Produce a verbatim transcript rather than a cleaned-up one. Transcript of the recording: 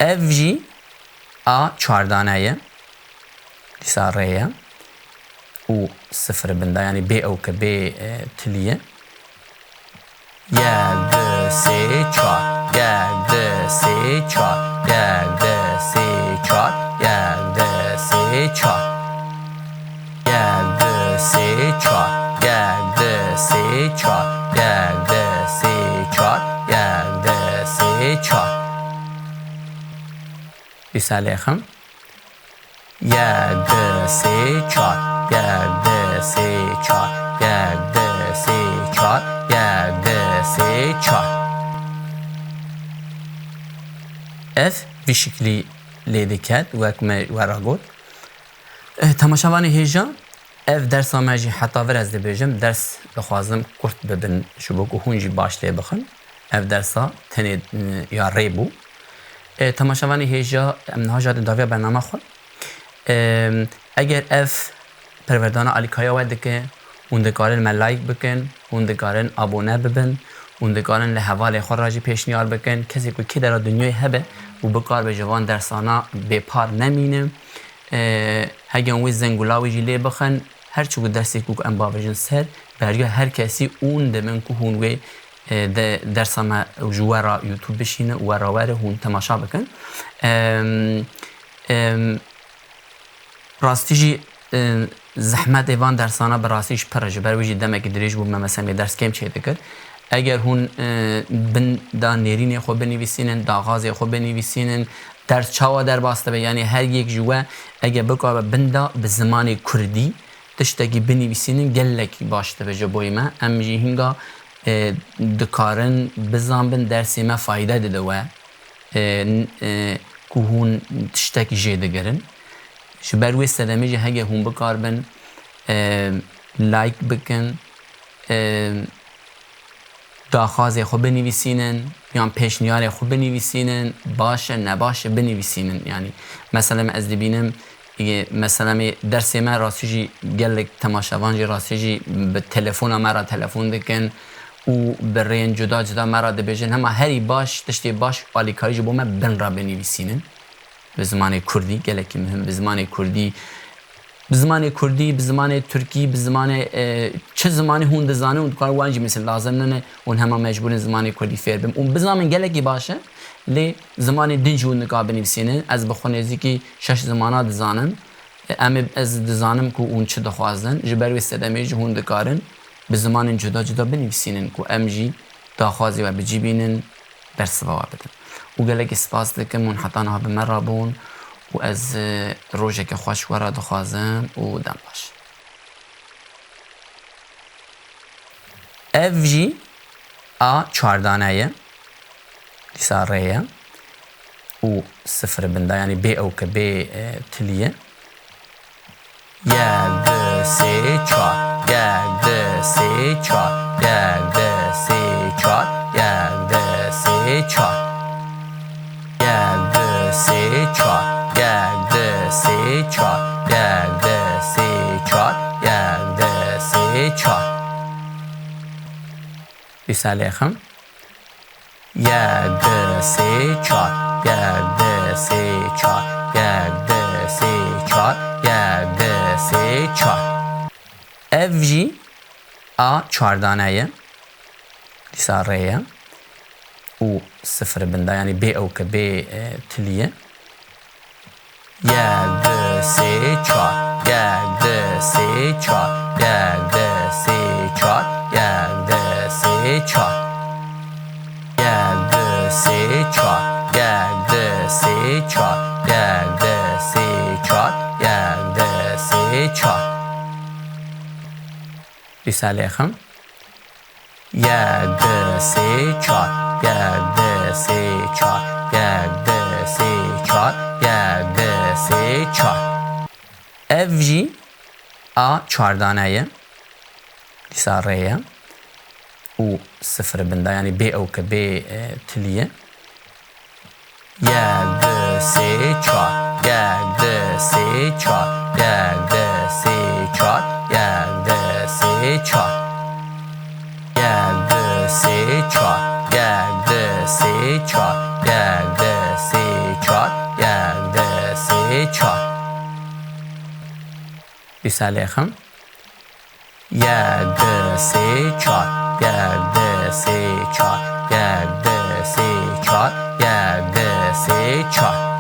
Ev jî a çardane ye. Dîsa rê ye. Û sifir bin de, yanî bê ewke, bê, e, tilî ye. Yek, du, sê, çar. Yek, du, sê, çar. Yek, du, sê, çar. Yek, du, sê, çar. Yek, du, sê, çar. Yek, du, sê, çar. Yek, du, sê, çar. Yek, du, sê, çar. Dîsa lêxim. Yek, du, sê, çar. Yek, du, sê, çar. Yek, du, sê, çar. Yek, du, sê, çar. Ev vî şiklî lê diket, wek me we re got. Eh, temaşevanê hêja, ev dersa me jî heta vir ez dibêjim, ders dixwazim kurt bibin, ji bo ku hûn jî baş lê bixin. Ev dersa tenê, mm, ya rê bû. Eh, temaşevanê hêja, em niha jî hatin daviya bernama xwe. Em, eger ev perwerdana alîkariya we dike, hûn dikarin me like bikin, hûn dikarin abone bibin, hûn dikarin li hevalê xwe re jî pêşniyar bikin. Kesê ku kê dera dinyayê hebe û bikar be ji van dersana bêpar nemîne. E, hege hûn wê zengula wê jî lê bixin, her çi ku dersê ku em bavêjin ser, bi heriya her kesî hûn dibin ku hûn wê, e, de, dersa me ji we re YouTube bişînin û we re were hûn temaşa bikin. Em, em, Rastî jî, e, zehmetê van dersana bi rastî jî pir e. Ji ber wî jî demekî dirêj bû me, mesela, me ders kêm çêdikir. Eger hûn, e, bin da nêrînê xwe binivîsînin, daxazê xwe binivîsînin, ders çawa derbas dibe, yanî her yek ji we eger bikare bin da bi zimanê kurdî tiştekî binivîsînin, gelekî baş dibe ji bo me. Em jî hînga, e, dikarin bizanbin, dersê me fayde dide we. E, n-, e, ku hûn tiştekî jê digirin. Ji ber wê sedemê jî hege hûn bikaribin, e, like bikin, e, daxwazê xwe binivîsînin, yan pêşniyarê xwe binivîsînin, baş e, ne baş e, binivîsînin. Yanî, mesela, me ez dibînim, Ê, mesela, me dersê me rastî jî gelek temaşevan jî rastî jî bi telefona me re telefon dikin û bi rêyên cuda cuda me re dibêjin. Hema herî baş, tiştê baş alîkarî ji bo me bin re binivîsînin. Bi zimanê kurdî, gelekî muhim, bi zimanê kurdî, bi zimanê kurdî, bi zimanê tirkî, bi zimanê, e, çi zimanê hûn dizanin û dikarin wan jî mesela lazim nine hûn hema mecbûr in zimanê kurdî fêr bin. Û bizanbin gelekî baş e, lê zimanê din jî hûn dikarin binivîsînin. Ez bi xwe nêzîkî şeş zimana dizanim. Em ê, ez dizanim ku hûn çi dixwazin. Ji ber wê sedemê jî hûn dikarin bi zimanên cuda cuda binivîsînin ku em jî daxwazê we bi cî bînin, bersiva we bidin. Û gelekî spas dikim hûn heta niha bi me re bûn û ez, e, rojeke xweş we re dixwazim û dem baş. Ev jî a çardane ye. Dîsa rê ye. Û sifir bin de, yanî bê ewke, bê, e, tilî ye. Yek, du, sê, çar. Yek, du, sê, çar. Yek, du, sê, çar. Yek, du, sê, çar. Yek, du, sê, çar. Yek, du, sê, çar. Yek, du, sê, çar. Yek, du, sê, çar. Dîsa lêxim. Yek, du, sê, çar. Yek, du, sê, çar. Yek, du, sê, çar. Yek, du, sê, çar. Ev jî a çardane ye. Dîsa rê ye. Û sifir bin de, yanî bê ewke, bê, e, tilî ye. Yek, du, sê, çar. Yek, du, sê, çar. Yek, du, sê, çar. Yek, du, sê, çar. Yek, du, sê, çar. Yek, du, sê, çar. Yek, du, sê, çar. Yek, du, sê, çar. Dîsa lêxim. Yek, du, sê, çar. Yek, du, sê, çar. Yek, du, sê, çar. Yek, du, sê, çar. Ev jî a çardane ye. Dîsa rê ye. Û sifir bin de, yanî bê ewke, bê, e, tilî ye. Yek, du, sê, çar. Yek, du, sê, çar. Yek, du, sê, çar. Yek, du, sê, çar. Yek, du, sê, çar. Yek, du, sê, çar. Yek, du, sê, Dîsa lêxim. Yek, du, sê, çar. Yek, du, sê, çar. Yek, du, sê, çar. Yek, du, sê, çar.